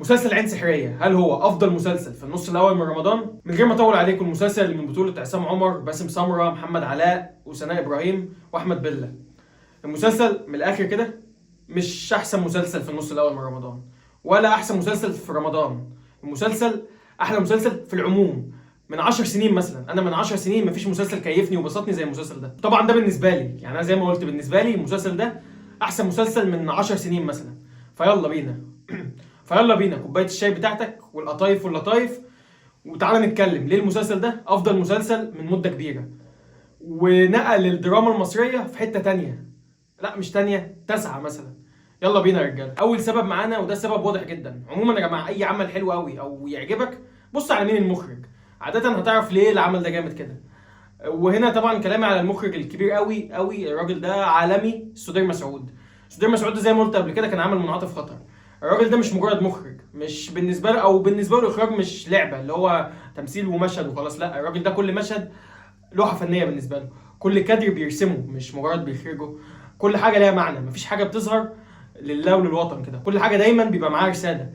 مسلسل عين سحريه، هل هو افضل مسلسل في النص الاول من رمضان؟ من غير ما اطول عليكم، المسلسل اللي من بطوله عصام عمر، باسم سمرة، محمد علاء، وسناء ابراهيم، واحمد بله. المسلسل من الاخر كده مش احسن مسلسل في النص الاول من رمضان، ولا احسن مسلسل في رمضان. المسلسل احلى مسلسل في العموم من 10 سنين مثلا. انا من 10 سنين مفيش مسلسل كيفني وبسطني زي المسلسل ده. طبعا ده بالنسبة لي، يعني انا زي ما قلت بالنسبة لي المسلسل ده احسن مسلسل من 10 سنين مثلا. فيلا بينا كوباية الشاي بتاعتك والقطايف واللطايف، وتعالى نتكلم ليه المسلسل ده افضل مسلسل من مده كبيرة، ونقل الدراما المصرية في حتة تانية، لا مش تانية، تسعة مثلا. يلا بينا يا رجاله. اول سبب معانا، وده سبب واضح جدا. عموما يا جماعه، اي عمل حلو قوي او يعجبك بص على مين المخرج، عادة هتعرف ليه العمل ده جامد كده. وهنا طبعا كلامي على المخرج الكبير قوي قوي، الراجل ده عالمي، سدير مسعود. سدير مسعود ده زي ما قلت قبل كده كان عامل منعطف خطر. الراجل ده مش مجرد مخرج، مش بالنسبة له او بالنسبة له الاخراج مش لعبه اللي هو تمثيل ومشهد وخلاص. لا، الراجل ده كل مشهد لوحة فنية بالنسبة له، كل كادر بيرسمه مش مجرد بيخرجه، كل حاجة ليها معنى، مفيش حاجة بتظهر لله وللوطن كده، كل حاجة دايما بيبقى معاه رساله.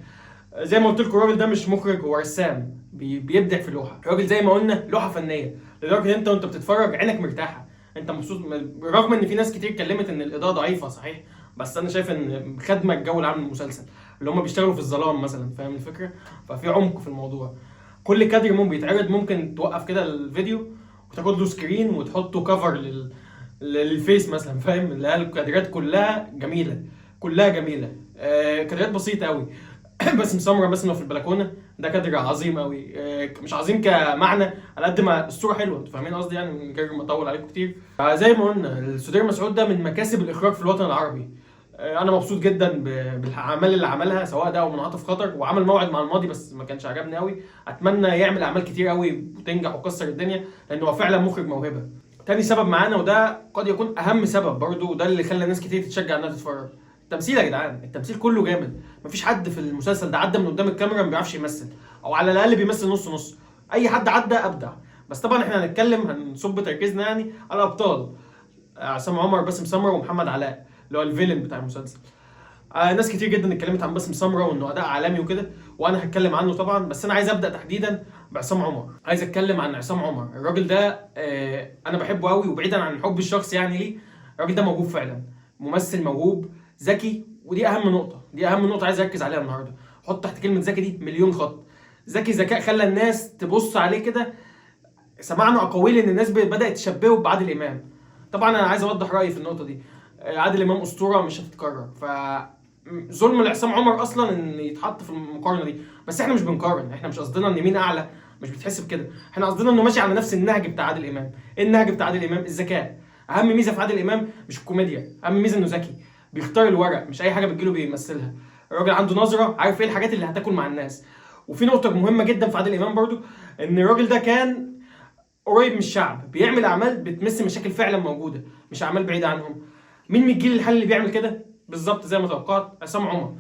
زي ما قلت لكم الراجل ده مش مخرج، هو رسام بيبدع في اللوحة. الراجل زي ما قلنا لوحة فنيه، لدرجة ان انت وانت بتتفرج عينك مرتاحه، انت مبسوط، رغم ان في ناس كتير اتكلمت ان الاضاءة ضعيفة صحيح، بس انا شايف ان خدمة الجو العام للمسلسل، اللي هم بيشتغلوا في الظلام مثلا، فاهم الفكره؟ ففي عمق في الموضوع. كل كادر ممكن بيتعرض ممكن توقف كده الفيديو وتاخد له screen وتحطه cover للفيس مثلا، فاهم؟ اللي هي الكادرات كلها جميله، كلها جميله. كادرات بسيطة قوي. باسم سمرة مثلا في البلكونه، ده كادر عظيم قوي. مش عظيم كمعنى على قد ما الصورة حلوه، انتوا فاهمين قصدي يعني، من غير ما اطول عليكم كتير. زي ما قلنا السدير مسعود ده من مكاسب الاخراج في الوطن العربي. انا مبسوط جدا بالاعمال اللي عملها، سواء ده او منعطف خطر، وعمل موعد مع الماضي بس ما كانش عجبني قوي. اتمنى يعمل اعمال كتير قوي وتنجح وتكسر الدنيا، لانه هو فعلا مخرج موهبة. تاني سبب معانا، وده قد يكون اهم سبب برضه، وده اللي خلى ناس كتير تتشجع انها تتفرج، التمثيل يا جدعان. التمثيل كله جامد، مفيش حد في المسلسل ده عدى من قدام الكاميرا ما بيعرفش يمثل، او على الاقل بيمثل نص نص. اي حد عدى ابدع. بس طبعا احنا هنتكلم، هنصب تركيزنا يعني على الابطال، عصام عمر، باسم سمرة، ومحمد علاء اللي هو ال villain بتاع المسلسل. ناس كتير جدا اتكلمت عن باسم سمرة وانه اداء عالمي وكده، وانا هتكلم عنه طبعا، بس انا عايز ابدا تحديدا بعصام عمر. عايز اتكلم عن عصام عمر. الراجل ده انا بحبه قوي، وبعيدا عن حبي الشخصي يعني ليه، الراجل ده موهوب فعلا، ممثل موهوب ذكي، ودي اهم نقطة، دي اهم نقطة عايز اركز عليها النهارده. حط تحت كلمة ذكي دي مليون خط. ذكي ذكاء خلى الناس تبص عليه كده. سمعنا اقاويل ان الناس بدات تشبهه بعادل امام. طبعا انا عايز اوضح رايي في النقطة دي. عادل امام اسطورة مش هتتكرر، ف ظلم لعصام عمر اصلا ان يتحط في المقارنة دي. بس احنا مش بنقارن، احنا مش قصدنا ان مين اعلى، مش بتحسب كده، احنا قصدنا انه ماشي على نفس النهج بتاع عادل امام. ايه النهج بتاع عادل امام؟ الذكاء. اهم ميزة في عادل امام مش الكوميديا، اهم ميزة انه ذكي، بيختار الورق، مش اي حاجة بتجيله بيمثلها. الراجل عنده نظره، عارف ايه الحاجات اللي هتاكل مع الناس. وفي نقطة مهمة جدا في عادل امام برضو، ان الراجل ده كان قريب من الشعب، بيعمل اعمال بتمس مشاكل فعلا موجودة، مش اعمال بعيدة عنهم. مين من الجيل الحالي اللي بيعمل كده بالظبط؟ زي ما توقعت، عصام عمر.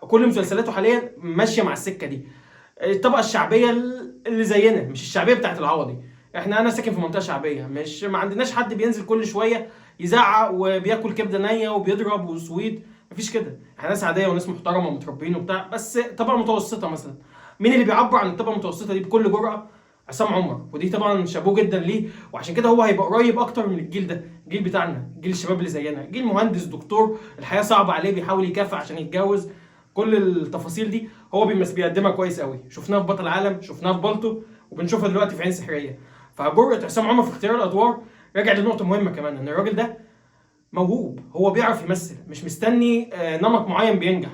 كل مسلسلاته حاليا ماشية مع السكة دي، الطبقة الشعبية اللي زينا، مش الشعبية بتاعت العوضي. انا ساكن في منطقة شعبيه، مش ما عندناش حد بينزل كل شوية يزعق وبياكل كبده نيه وبيضرب وسويت، مفيش كده. احنا ناس عادية وناس محترمه ومتربيين وبتاع، بس طبقه متوسطه مثلا. مين اللي بيعبر عن الطبقة المتوسطة دي بكل جرأه؟ عصام عمر. ودي طبعا شابوه جدا ليه، وعشان كده هو هيبقى قريب اكتر من الجيل ده، الجيل بتاعنا، جيل الشباب اللي زينا، جيل مهندس دكتور الحياة صعبة عليه، بيحاول يكافح عشان يتجوز. كل التفاصيل دي هو بيقدمها كويس قوي. شفناها في بطل العالم، شفناها في بالطو، وبنشوفها دلوقتي في عين سحريه. فجرأة عصام عمر في اختيار الادوار راجع لنقطة مهمة كمان، ان الراجل ده موهوب، هو بيعرف يمثل، مش مستني نمط معين بينجح.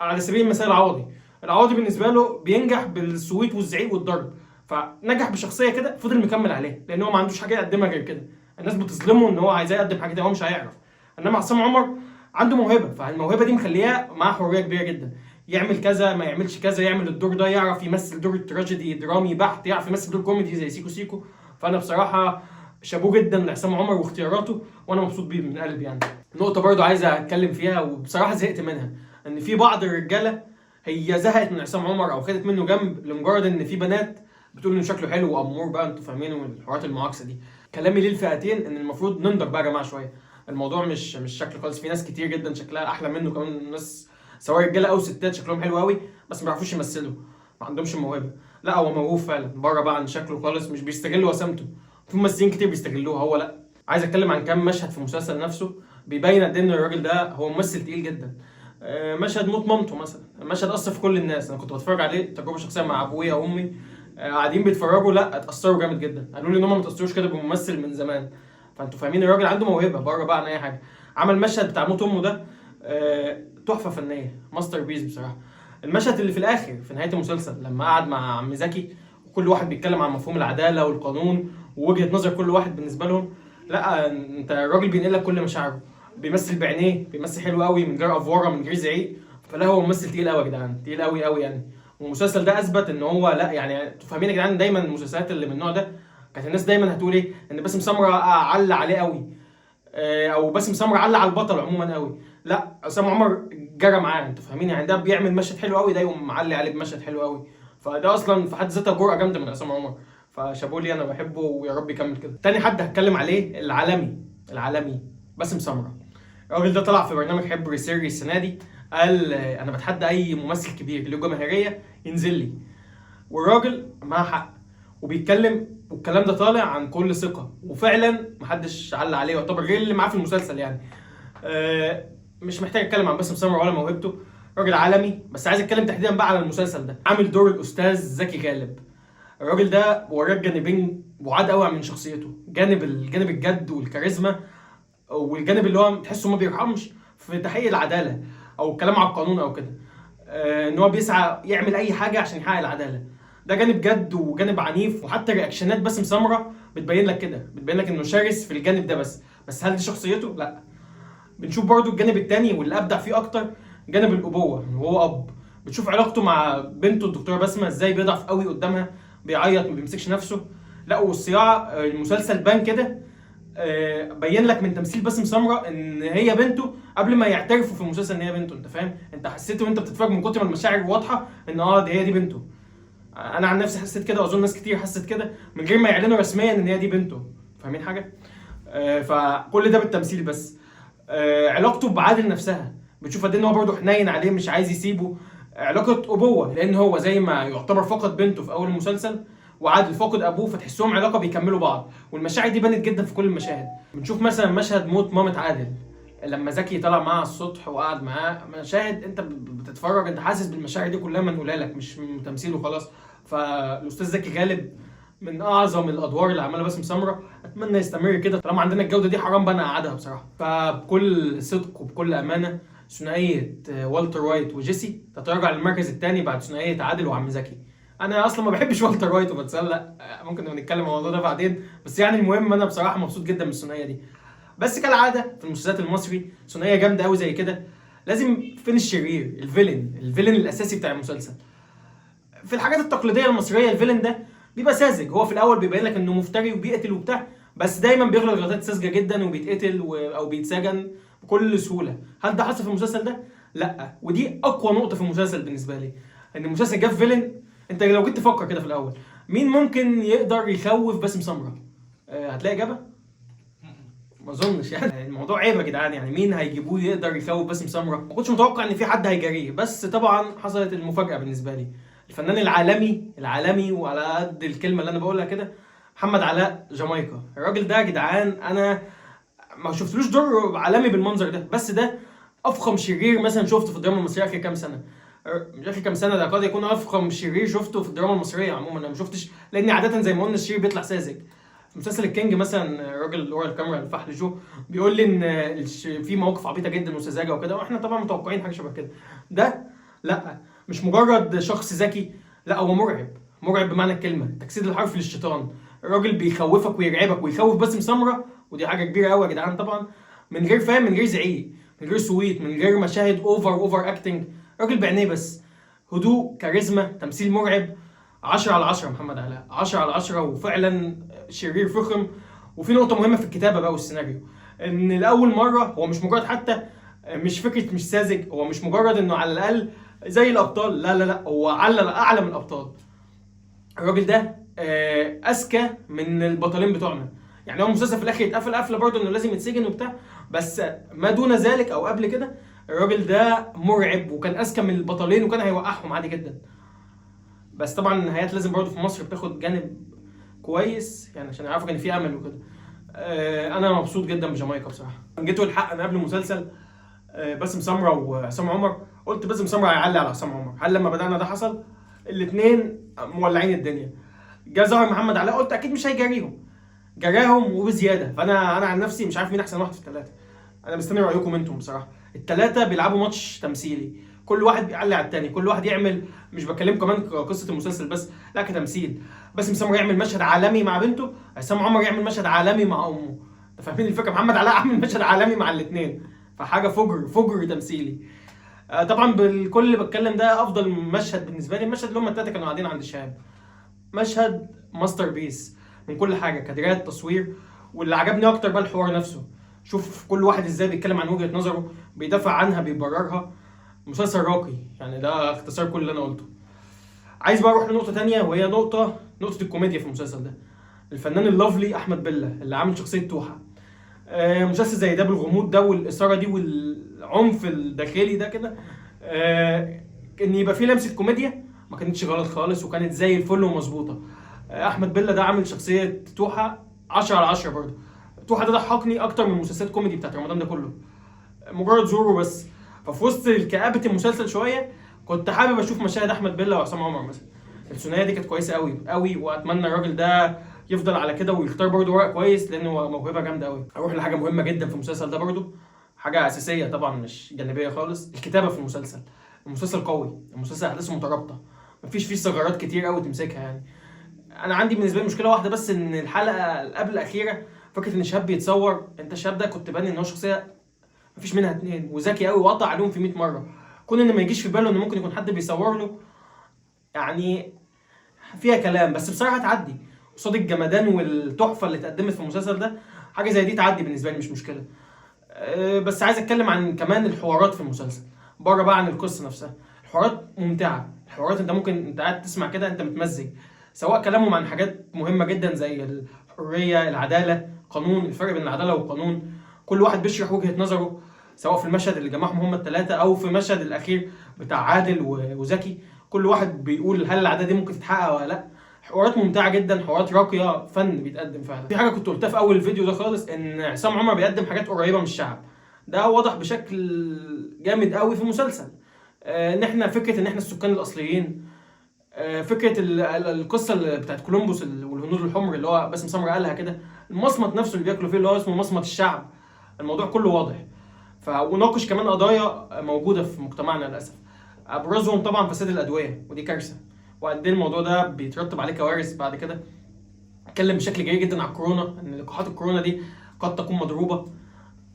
على سبيل المثال العوضي، العوضي بالنسبة له بينجح بالسويت والزعيق والضرب، فنجح بشخصية كده فضل مكمل عليها، لان هو ما عندوش حاجة يقدمها غير كده. الناس بتظلمه ان هو عايز يقدم حاجة، هو مش هيعرف. انما عصام عمر عنده موهبة، فالموهبه دي مخلياه معاه حرية كبيرة جدا، يعمل كذا ما يعملش كذا، يعمل الدور ده، يعرف يمثل دور التراجيدي درامي بحت، يعرف يمثل دور كوميدي زي سيكو سيكو. فانا بصراحة شابوه جدا لعصام عمر واختياراته، وانا مبسوط بيه من قلبي يعني. نقطة برضو عايز اتكلم فيها وبصراحة زهقت منها، ان في بعض الرجالة هي زهقت من عصام عمر او خدت منه جنب لمجرد ان في بنات بتقول انه شكله حلو وامور بقى، انتوا فاهمين، والحوارات المعاكسة دي. كلامي للفئتين ان المفروض ننضج بقى يا جماعة شوية، الموضوع مش شكل خالص. في ناس كتير جدا شكلها احلى منه كمان، ناس سواء رجاله او ستات شكلهم حلو قوي، بس ما بيعرفوش يمثلوا، ما عندهمش موهبة. لا هو موهوب فعلا، بره بقى عن شكله خالص، مش بيستغل وسامته. في ممثلين كتير بيستغلوها، هو لا. عايز اتكلم عن كام مشهد في المسلسل نفسه بيبين قد ايه ان الراجل ده هو ممثل تقيل جدا. مشهد موت مامته مثلا، مشهد اثر في كل الناس. انا كنت بتفرج عليه تجربه شخصية مع ابويا وامي، قاعدين بيتفرجوا، لا اتاثروا جامد جدا، قالوا لي ان هم ما اتاثروش كده بممثل من زمان. فانتوا فاهمين الراجل عنده موهبة بره بقى عن اي حاجة. عمل مشهد بتاع موت امه ده تحفة فنية، masterpiece بصراحة. المشهد اللي في الاخر في نهاية المسلسل لما قعد مع عم زكي وكل واحد بيتكلم عن مفهوم العدالة والقانون ووجهه نظر كل واحد بالنسبة لهم، لا انت الراجل بينقل لك كل مشاعره، بيمثل بعينيه، بيمثل حلو قوي من غير افوره، من غير زعيق. فلا هو ممثل تقيل قوي يا جدعان، تقيل قوي قوي يعني. والمسلسل ده اثبت ان هو لا يعني، انتوا فاهمين يا جدعان دايما المسلسلات اللي من النوع ده كانت الناس دايما هتقول ايه، ان باسم سمرة علق عليه قوي، او باسم سمرة علق على البطل عموما قوي. لا عصام عمر جرى معاه، انتوا فاهمين يعني، ده بيعمل مشهد حلو قوي، ده يقوم معلي عليه بمشهد حلو قوي. فده اصلا في حد ذاتها جرأة جامدة من عصام عمر. فشابولي انا بحبه ويا رب يكمل كده. تاني حد هتكلم عليه العالمي، العالمي باسم سمرة. الراجل ده طلع في برنامج حبر سري السنة دي، قال انا بتحدى اي ممثل كبير له جماهيرية ينزل لي. والراجل معاه حق وبيتكلم، والكلام ده طالع عن كل ثقة، وفعلا محدش علق عليه يعتبر غير اللي معاه في المسلسل يعني. مش محتاج اتكلم عن باسم سمرة ولا موهبته، راجل عالمي. بس عايز اتكلم تحديدا بقى على المسلسل ده. عامل دور الاستاذ زكي غالب. الراجل ده وراك جانبين بعاد قوي من شخصيته، الجانب الجد والكاريزما، والجانب اللي هو تحسه ما بيرحمش في تحقيق العدالة او الكلام على القانون او كده، ان هو بيسعى يعمل اي حاجة عشان يحقق العدالة. ده جانب جد وجانب عنيف، وحتى reactionات باسم سمرة بتبين لك كده، بتبين لك انه شرس في الجانب ده. بس هل دي شخصيته؟ لا. بنشوف برضو الجانب التاني واللي ابدع فيه اكتر، جانب الابوة، وهو اب. بتشوف علاقته مع بنته الدكتورة بسمه ازاي، بيضعف قوي قدامها، بيعيط، ما بيمسكش نفسه. لا والصياعه، المسلسل بان كده، بين لك من تمثيل باسم سمرة ان هي بنته قبل ما يعترفوا في المسلسل ان هي بنته. انت فاهم؟ انت حسيت وانت بتتفرج من كتر ما المشاعر واضحة ان دي هي دي بنته. انا عن نفسي حسيت كده، واظن ناس كتير حست كده من غير ما يعلنوا رسميا ان هي دي بنته. فاهمين حاجة؟ فكل ده بالتمثيل بس. علاقته بعادل نفسها بتشوف قد ايه ان هو برضه حنين عليه، مش عايز يسيبه، علاقة ابوه، لان هو زي ما يعتبر فقد بنته في اول المسلسل وعادل فقد ابوه، فتحسهم علاقة بيكملوا بعض، والمشاعر دي بانت جدا في كل المشاهد. بنشوف مثلا مشهد موت مامة عادل لما زكي طلع معاه على السطح وقعد معاه، مشاهد انت بتتفرج انت حاسس بالمشاعر دي كلها منقوله لك، مش من تمثيل وخلاص. فالاستاذ زكي غالب من اعظم الادوار اللي عملها باسم سمرة، اتمنى يستمر كده طالما عندنا الجودة دي، حرام بقى انا اقعدها بصراحة. فبكل صدق وبكل امانه، ثنائية والتر وايت وجيسي تتراجع للمركز الثاني بعد ثنائية عادل وعم زكي. انا اصلا ما بحبش والتر وايت وبتسلق، ممكن نبقى نتكلم عن الموضوع ده بعدين، بس يعني المهم انا بصراحة مبسوط جدا من الثنائية دي. بس كالعادة في المسلسلات المصري ثنائية جامدة قوي زي كده لازم فين الشرير، ال villain، ال villain الاساسي بتاع المسلسل. في الحاجات التقليدية المصرية ال villain ده بيبقى ساذج، هو في الاول بيبين لك انه مفتري وبيقتل وبتاع، بس دايما بيغلط غلطات ساذجة جدا وبيتقتل او بيتسجن بكل سهولة. هل ده حصل في المسلسل ده؟ لا. ودي اقوى نقطة في المسلسل بالنسبة لي، ان المسلسل جاب villain. انت لو جيت تفكر كده في الاول مين ممكن يقدر يخوف باسم سمرة؟ هتلاقي اجابه؟ ما اظنش يعني. الموضوع عيب يا جدعان، يعني مين هيجيبوه يقدر يخوف باسم سمرة؟ ما كنتش متوقع ان في حد هيجاريه، بس طبعا حصلت المفاجاة بالنسبة لي. الفنان العالمي، العالمي وعلى قد الكلمة اللي انا بقولها كده، محمد علاء جامايكا. الراجل ده يا جدعان انا ما شفتلوش دور عالمي بالمنظر ده، بس ده افخم شرير مثلا شفته في الدراما المصرية اخر كام سنة. مش اخر كام سنة، ده قد يكون افخم شرير شفته في الدراما المصرية عموما. انا ما شفتش، لان عادة زي ما قلنا الشرير بيطلع ساذج. في مسلسل الكينج مثلا الراجل اللي ورا الكاميرا الفحل جو بيقول لي ان في مواقف عبيطه جدا وسذاجه وكده، واحنا طبعا متوقعين حاجة شبه كده. ده لا، مش مجرد شخص ذكي، لا هو مرعب، مرعب بمعنى الكلمة، تجسيد الحرف للشيطان. الراجل بيخوفك ويرعبك ويخوف باسم سمرة، ودي حاجة كبيرة قوي يا جدعان طبعا، من غير فاهم، من غير زعيق، من غير صويت، من غير مشاهد over acting. راجل بعينيه بس، هدوء، كاريزما، تمثيل مرعب. 10 على 10 محمد علاء، 10 على 10، وفعلا شرير فخم. وفي نقطة مهمة في الكتابة بقى والسيناريو، ان لاول مرة هو مش مجرد، حتى مش فكرة مش ساذج، هو مش مجرد انه على الاقل زي الابطال، لا لا لا، هو اعلى من الابطال. الراجل ده اذكى من البطلين بتوعنا. يعني هو المسلسل في الاخر يتقفل قفله برضه انه لازم يتسجن وبتاع، بس ما دون ذلك او قبل كده الراجل ده مرعب، وكان اذكى من البطلين وكان هيوقعهم عادي جدا. بس طبعا النهايات لازم برضه في مصر بتاخد جانب كويس يعني، عشان يعرفوا ان في امل وكده. انا مبسوط جدا بجامايكا بصراحة. جيتوا الحق انا قبل المسلسل باسم سمرة وعصام عمر، قلت باسم سمرة هيعلي على عصام عمر. هل لما بدانا ده حصل؟ الاثنين مولعين الدنيا. جه ظهر محمد علاء، قلت اكيد مش هيجاريهم، جراهم وبزياده. فانا عن نفسي مش عارف مين احسن واحد في الثلاثة. انا مستني رايكم انتم بصراحة. الثلاثة بيلعبوا ماتش تمثيلي، كل واحد بيعلي على الثاني، كل واحد يعمل، مش بكلم كمان قصة المسلسل بس، لا كتمثيل. باسم سمرة يعمل مشهد عالمي مع بنته، عصام عمر يعمل مشهد عالمي مع امه. انت فاهمين الفكرة؟ محمد علاء عامل مشهد عالمي مع الاثنين، فحاجه فجر فجر تمثيلي. طبعا بالكل اللي بتكلم ده افضل مشهد بالنسبة لي المشهد اللي هم الثلاثة كانوا قاعدين عند شهاب، مشهد masterpiece من كل حاجة، كادرات، تصوير. واللي عجبني اكتر بقى الحوار نفسه، شوف كل واحد ازاي بيتكلم عن وجهة نظره، بيدافع عنها، بيبررها. مسلسل راقي يعني، ده اختصار كل اللي انا قلته. عايز بقى اروح لنقطة تانية، وهي نقطة الكوميديا في المسلسل ده. الفنان ال lovely احمد بيلا اللي عامل شخصية توحة. مسلسل زي ده بالغموض ده والاثارة دي والعنف الداخلي ده كده، ان يبقى فيه لمسة كوميديا ما كانتش غلط خالص، وكانت زي الفل ومظبوطة. احمد بيلا ده عامل شخصية توحة 10 على 10 برضه. توحة ده ضحكني اكتر من مسلسلات كوميدي بتاعت رمضان ده كله، مجرد زوره بس. ففي وسط كآبة المسلسل شوية كنت حابب اشوف مشاهد احمد بيلا وعصام عمر مثلا. الثنائية دي كانت كويسة قوي قوي، واتمنى الراجل ده يفضل على كده ويختار برضه ورق كويس، لانه موهبة جامدة قوي. اروح لحاجة مهمة جدا في المسلسل ده برضه، حاجة اساسية طبعا مش جانبيه خالص، الكتابة في المسلسل. المسلسل قوي، المسلسل احداثه مترابطة، مفيش فيه ثغرات كتير قوي تمسكها يعني. انا عندي بالنسبة لي مشكلة واحدة بس، ان الحلقة اللي قبل الاخيرة فكرة ان شهاب بيتصور، انت شهاب ده كنت باني ان هو شخصية مفيش منها اتنين وذكي قوي وقطع عليهم في 100 مرة، كون ان ما يجيش في باله ان ممكن يكون حد بيصور له يعني فيها كلام، بس بصراحة تعدي قصاد الجمدان والتحفه اللي اتقدمت في المسلسل ده. حاجة زي دي تعدي بالنسبة لي مش مشكلة. بس عايز اتكلم عن كمان الحوارات في المسلسل بره بقى عن القصة نفسها. الحوارات ممتعة، الحوارات انت ممكن انت قاعد تسمع كده انت متمزج، سواء كلامهم عن حاجات مهمة جدا زي الحرية، العدالة، قانون، الفرق بين العدالة والقانون، كل واحد بيشرح وجهه نظره، سواء في المشهد اللي جمعهم هم الثلاثة او في المشهد الاخير بتاع عادل وزكي، كل واحد بيقول هل العدالة دي ممكن تتحقق ولا لا. حوارات ممتعة جدا، حوارات راقية، فن بيتقدم فعلا. في حاجة كنت قلتها في اول الفيديو ده خالص، ان عصام عمر بيقدم حاجات قريبه من الشعب، ده واضح بشكل جامد قوي في المسلسل. ان احنا فكرة ان احنا السكان الاصليين، فكرة القصة اللي بتاعت كولومبوس والهنود الحمر اللي هو باسم سمرة قالها كده، المصمت نفسه اللي بياكلوا فيه اللي هو اسمه مصمت الشعب، الموضوع كله واضح. وناقش كمان قضايا موجودة في مجتمعنا للاسف، ابرزهم طبعا فساد الادوية، ودي كارثة، وقد ايه الموضوع ده بيترتب عليه كوارث بعد كده. اتكلم بشكل جيد جدا على الكورونا، ان لقاحات الكورونا دي قد تكون مضروبة.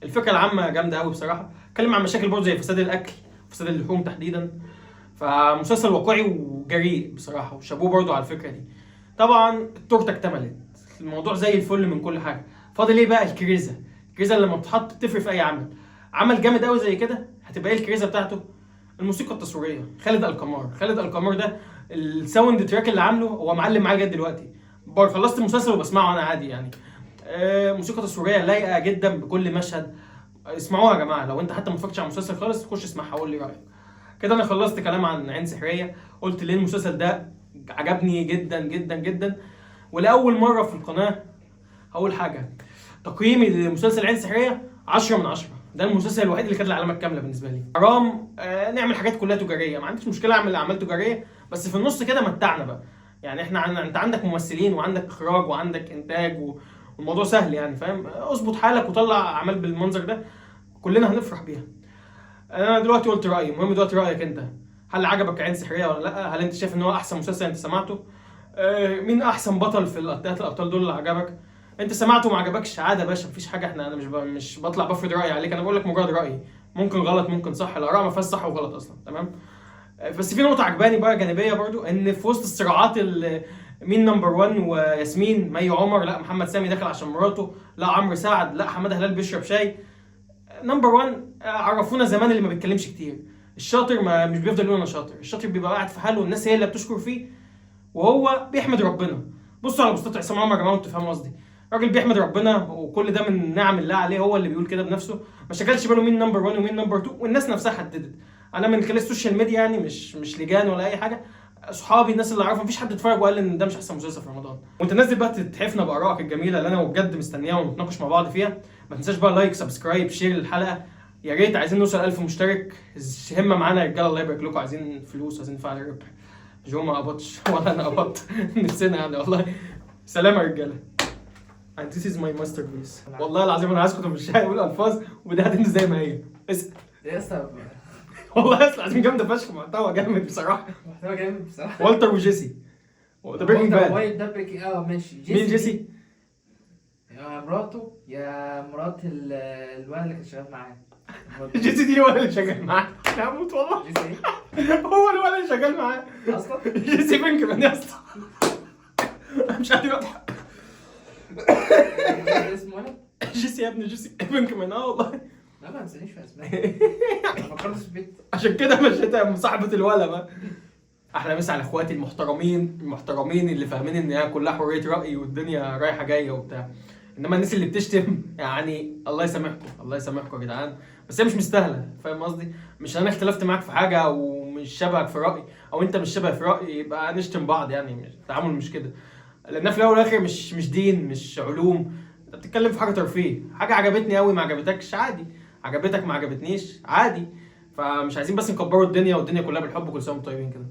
الفكرة العامة جامدة قوي بصراحة. اتكلم عن مشاكل برضه زي فساد الاكل، فساد اللحوم تحديدا. فمسلسل واقعي وجريء بصراحة، وشابوه برضه على الفكرة دي. طبعا التورتة اكتملت، الموضوع زي الفل من كل حاجة. فاضل ايه بقى؟ الكريزه. الكريزه اللي لما بتتحط بتفرق في اي عمل. عمل جامد قوي زي كده هتبقى ايه الكريزه بتاعته؟ الموسيقى التصويرية. خالد القمار، خالد القمار ده ال soundtrack اللي عامله هو معلم معايا لغاية دلوقتي، خلصت المسلسل وبسمعه انا عادي يعني. موسيقى تصويرية لايقة جدا بكل مشهد. اسمعوها يا جماعة، لو انت حتى ما اتفرجتش على المسلسل خالص خش اسمعها وقول لي رايك. كده انا خلصت كلام عن عين سحريه، قلت ليه المسلسل ده عجبني جدا جدا جدا. ولاول مرة في القناة هقول حاجة، تقييمي لمسلسل عين سحريه 10 من 10. ده المسلسل الوحيد اللي خد العلامة الكاملة بالنسبة لي. حرام نعمل حاجات كلها تجارية، ما عنديش مشكلة اعمل اعمال تجارية، بس في النص كده متعنا بقى يعني. احنا انت عندك ممثلين وعندك اخراج وعندك انتاج والموضوع سهل يعني، فاهم؟ اظبط حالك وطلع اعمال بالمنظر ده كلنا هنفرح بيها. انا دلوقتي قلت رايي، المهم دلوقتي رايك انت، هل عجبك عين سحريه ولا لا؟ هل انت شايف ان هو احسن مسلسل انت سمعته؟ مين احسن بطل في الثلاث الابطال دول اللي عجبك؟ انت سمعته وما عجبكش عادي يا باشا، مفيش حاجة. احنا انا مش بطلع بفرض رايي عليك، انا بقول لك مجرد رايي، ممكن غلط ممكن صح، الاراء ما فيهاش صح وغلط اصلا، تمام؟ بس في نقطة عجباني بقى جانبيه برضو، ان في وسط الصراعات مين number 1 وياسمين، مي عمر، لا محمد سامي دخل عشان مراته، لا عمرو سعد، لا حمادة هلال بيشرب شاي. number 1 عرفونا زمان اللي ما بيتكلمش كتير، الشاطر ما مش بيفضل يقول انا شاطر، الشاطر بيبقى قاعد في حاله والناس هي اللي بتشكر فيه وهو بيحمد ربنا. بصوا على بوستات عصام عمر يا جماعة وانتوا تفهموا قصدي. راجل بيحمد ربنا، وكل ده من نعم الله عليه، هو اللي بيقول كده بنفسه. ما شغلش باله مين number 1 ومين number 2، والناس نفسها حددت. انا من خلال ال social media يعني مش لجان ولا اي حاجه، اصحابي الناس اللي اعرفهم مفيش حد اتفرج وقال ان ده مش احسن مسلسل في رمضان. وانت نازل بقى تتحفنا بارائك الجميلة اللي انا وبجد مستنيها ونتناقش مع بعض فيها. ما تنساش بقى like، subscribe، share للحلقه. يا ريت عايزين نوصل 1000 مشترك، همه معانا يا رجاله، الله يبارك لكم. عايزين فلوس، عايزين فعل ربح. جو ما قبضش ولا انا قبضت، نفسنا يعني والله. سلام يا رجاله. And this is my masterpiece. والله العظيم انا هسكت ومش هقول الفاظ، وده هتنزل زي ما هي. اسال. يا اسطى. والله اصل العظيم جامدة فشخ، محتوى جامد بصراحه. محتوى جامد بصراحه. والتر وجيسي، ده Breaking Bad. وايت ده Breaking، ماشي. مين جيسي؟ يا مراته يا مرات الولد اللي كان شغال معاه. جيسي دي الولد اللي شغال معاه، انا هموت والله. جيسي ايه؟ هو الولد اللي شغال معاه. اصلا. جيسي بينكمان يا اسطى، أنا مش قادر اضحك. اسمه ولد؟ جيسي يا ابني، جيسي بينكمان، اه والله. لا ما تنسانيش في اسماء، انا فكرت في بيت. عشان كده مشيتها مصاحبة الولا بقى. احلى مسا على اخواتي المحترمين، المحترمين اللي فاهمين ان هي كلها حرية راي والدنيا رايحة جاية وبتاع. انما الناس اللي بتشتم يعني الله يسامحكم، الله يسامحكم يا جدعان، بس هي مش مستاهله، فاهم قصدي؟ مش انا اختلفت معاك في حاجة ومش شبهك في راي او انت مش شبه في رايي يبقى نشتم بعض، يعني مش التعامل مش كده، لان في الاول والاخر مش دين، مش علوم، انت بتتكلم في حاجة ترفيه، حاجة عجبتني قوي ما عجبتكش عادي، عجبتك ما عجبتنيش عادي. فمش عايزين بس نكبروا الدنيا، والدنيا كلها بالحب. كل سنة وانتم طيبين كده.